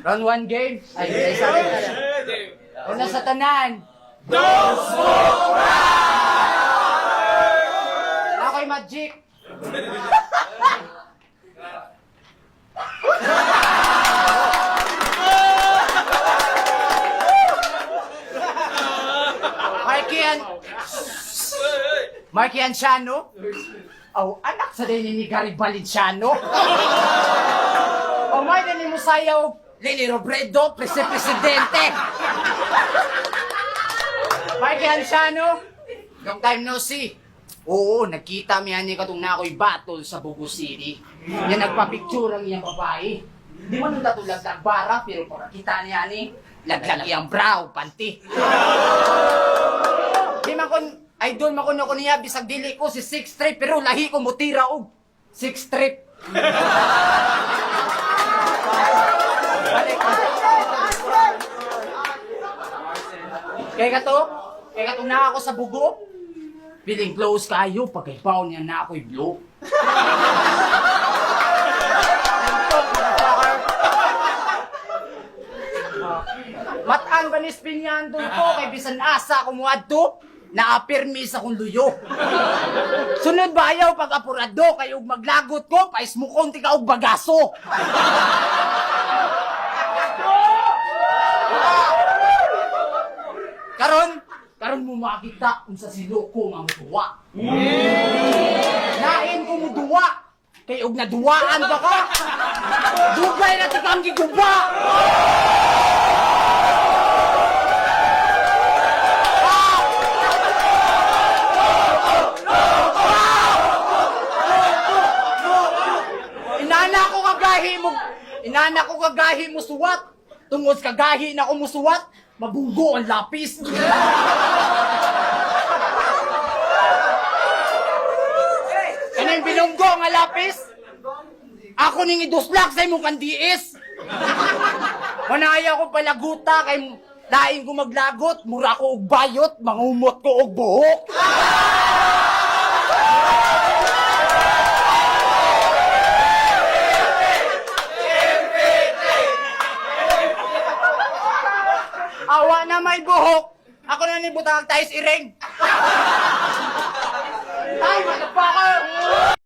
Round 1 game. Ay, ay, sorry. Una sa tanan. Don't smoke crack! Ako'y magic. Marky Marky Anciano? Oh, anak sa din ni Gary Valenciano. O may din mo sayaw, Leni Robredo, presidente. Marky Anciano, long time no see. Oo, nagkita mi ani katong na ako'y battle sa Bugo City. Nya nagpa-picture ang iyang babae. Di man nung tatulaglag bara, pero pagkita niya ni, laglag iyang brow, panty. Di man kon idol man kuno ko niya bisag dili ko si Six Trip pero lahi ko mutira og Six Trip. Balik. Kay kato, kay kato na ako sa bugo. Feeling close kayo pagkaibaw niya na ako'y blue. Mataan ba ni Spinyan doon ko kay bisan asa kumuadto naapirmi sa kong luyo. Sunod ba ayaw pag apurado kay ug maglagot ko paismukon ti ka og bagaso. Karon, karon mo makita unsa si Loko nga muduwa. Nain ko muduwa kay og naduwaan ba ka? Dugay na ti kang giguba. Inana ko kagahi mo, inana ko kagahi mo suwat. Tungod kagahi na ko musuwat, mabunggo ang lapis. Kanang binunggo nga lapis. Ako ning iduslak sa imong kandiis. Manaya ko palaguta kay lain ko maglagot, mura ko og bayot, mangumot ko og buhok. Awa na may buhok. Ako na ni butang tayo iring. Ay, motherfucker!